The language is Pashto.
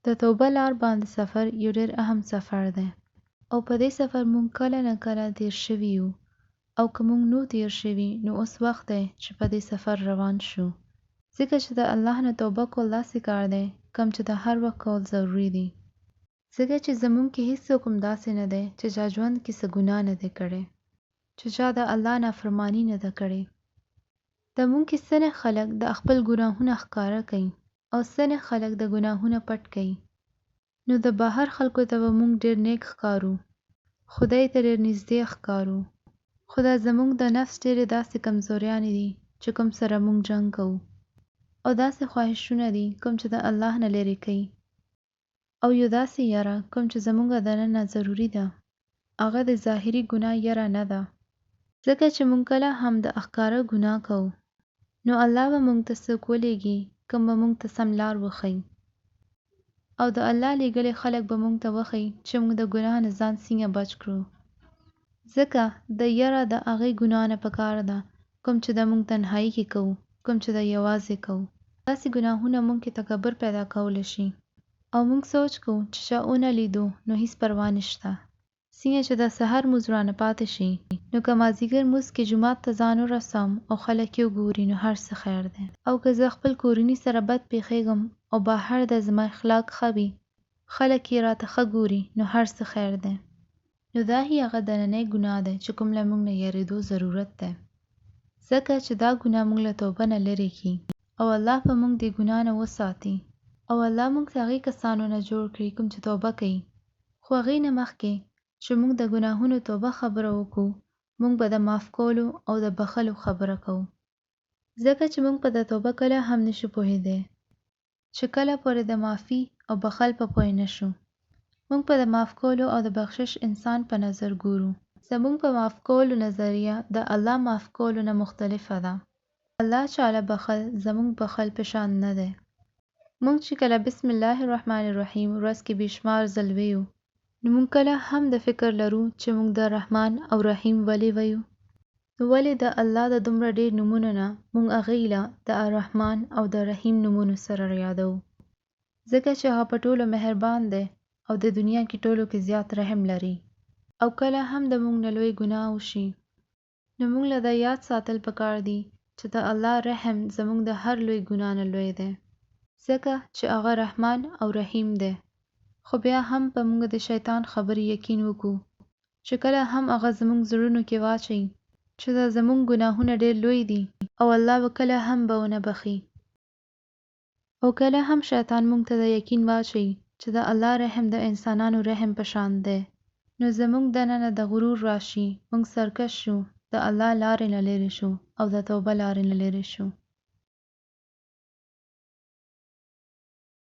د توبه لار باندې سفر یو ډېر اهم سفر دی او په دې سفر مونږ کله نه کله تېر شوي یو او که مونږ نو تېر شوي نو اوس وخت دی چې په دې سفر روان شو، ځکه چې د الله نه توبه کول داسې کار دی کوم چې د هر وخت کول ضروري دي. ځکه چې زمونږ کې هیڅوک هم داسې نه دی چې چا ژوند کې څه ګناه نه دی کړی، چې چا د الله نافرماني نه ده کړې. د مونږ کې څنې خلک د خپل ګناهونه ښکاره کوي او څنې خلک د ګناهونه پټ کوي. نو د بهر خلکو ته به مونږ ډېر نیک ښکارو، خدای ته ډېر نږدې ښکارو، خو دا زمونږ د نفس ډېرې داسې کمزوریانې دي چې کوم سره مونږ جنګ کوو او داسې خواهشونه دي کوم چې د الله نه لرې کوي. او یو داسې یره کوم چې زمونږ دننه ضروري ده هغه د ظاهري ګناه یره نه ده، ځکه چې مونږ کله هم د ښکاره ګناه کوو نو الله به مونږ ته څوک ولیږي کوم به مونږ ته سم لار وښیي او د الله لیږلي خلک به مونږ ته وښیي چې مونږ د ګناه نه ځان څنګه بچ کړو، ځکه د یره د هغې ګناه نه پکار ده کوم چې د مونږ تنهایی کې کوو، کوم چې د یوازې کوو. داسې ګناهونه مونږ کې تکبر پیدا کولی شي او مونږ سوچ کوو چې چا ونه لیدو نو هیڅ پروا نشته. څنګه چې د سحر لمونځ رانه پاتې شي نو که مازدیګر لمونځ کې جومات ته ځان ورسوم او خلک یې وګوري نو هر څه خیر دی. او که زه خپل کورني سره بد پیښیږم او بهر د زما اخلاق ښه وي خلک یې راته ښه ګوري نو هر څه خیر دی. نو دا هی هغه دننۍ ګناه ده چې کوم له مونږ نه یریدو ضرورت دی، ځکه چې دا ګناه مونږ له توبه نه لرې کړي او الله به مونږ دې ګناه نه وساتي او الله مونږ د هغې کسانو نه جوړ کړي کوم چې توبه کوي. خو هغې نه مخکې چې مونږ د ګناهونو توبه خبره وکړو مونږ به د معاف کولو او د بخښلو خبره کوو، ځکه چې مونږ په د توبه کله هم نشو پوهیدی چې کله پورې د معافي او بخښل په پوه نه شو. مونږ په د معاف کولو او د بخشش انسان په نظر ګورو. زمونږ په معاف کولو نظریه د الله معاف کولو نه مختلفه ده. الله چاله بخښل زمونږ بخښل په شان نه دی. مونږ چې کله بسم الله الرحمن الرحیم ورځ کې بې شمار ځل ویو نو مونږ کله هم د فکر لرو چې مونږ د رحمان او رحیم ولې ویو؟ نو ولې د الله د دومره ډېر نومونو نه مونږ هغوی له د الرحمن او د رحیم نومونو سره یادوو؟ ځکه چې هغه په ټولو مهربان دی او د دنیا کې ټولو کې زیات رحم لري. او کله هم د مونږ نه لوی ګناه وشي نو مونږ له دا یاد ساتل پکار دي چې د الله رحم زمونږ د هر لوی ګناه نه لوی دی، ځکه چې هغه رحمان او رحیم دی. خو بیا هم په مونږ د شیطان خبرې یقین وکړو چې کله هم هغه زمونږ زړونو کې واچوي چې دا زمونږ ګناهونه ډېر لوی دي او الله به کله هم به ونه بخښي. او کله هم شیطان مونږ ته دا یقین واچوي چې د الله رحم د انسانانو رحم په شان دی نو زمونږ دننه د غرور راشي، مونږ سرکش شو، د الله لارې نه لرې شو او د توبه لارې نه لرې شو.